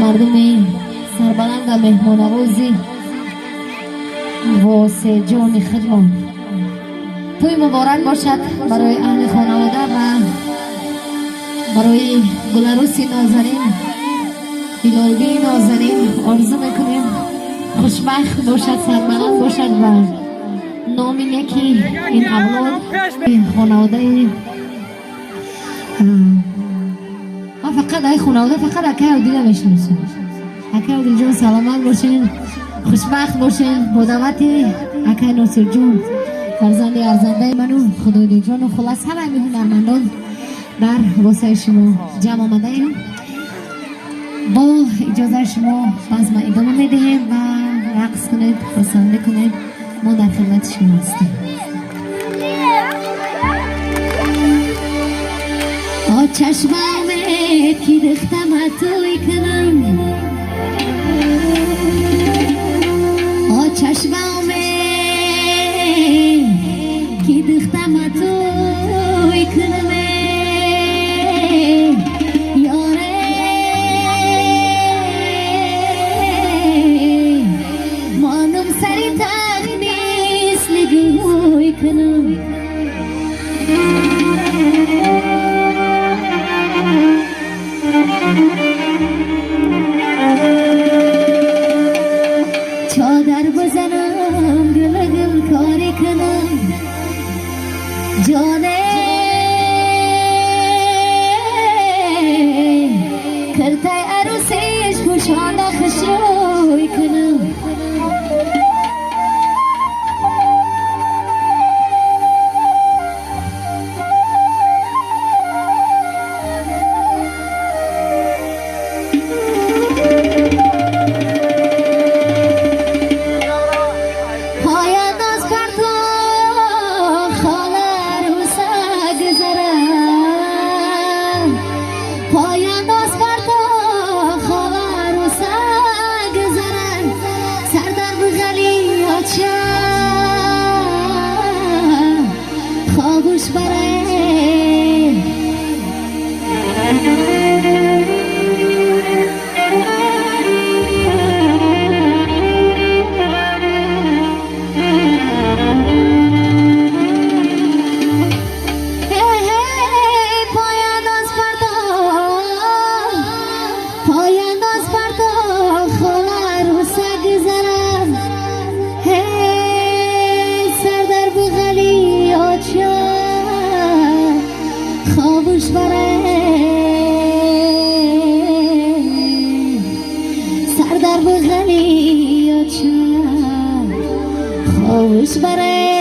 Мардуми сарбаланд ва меҳмонавозӣ восеъҷони худмон. Тӯй муборак бошад барои аҳли хонавода ва барои гуларуси нозанин, ҳилолбии нозанин. Орзу мекунем, хушбахт бошад, сарбаланд бошад ва номи неки ин авлод хонаводаи ман. Фақат ай хонавода фақат акай Одила мешиносам. Акай Одилҷон, саломат бошен, хушбахт бошен. Бо даъвати акай Носирҷон, фарзанди арзандаи ману Худойдилҷону хуллас ҳамаи ҳунармандон дар восаи шумо ҷамъ омадаем. Бо иҷозаи шумо базма идома медиҳем ва рақс кунед, хурсандӣ кунед. Мо дар хидмати шумо ҳастем. Чашмамет ки дихтама тӯй кунам, о чашмамет ки дихтама тӯй кунам, ёре, монум сари тахт мисли гӯй кунам. Чодар бизанам, гул гул кори кунам, ҷоне, киртай арӯсиш пӯшонда хушрӯй кунам. Пояндоз парто хола руса гузара, пояндоз парто хола руса гузара, сардар буғали оча хобуш баре. Hey, пояндоз парто, пояндоз парто хола руса гузара, ҳей, сардар буғали оча хобуш баре, сардар буғали оча хобуш баре.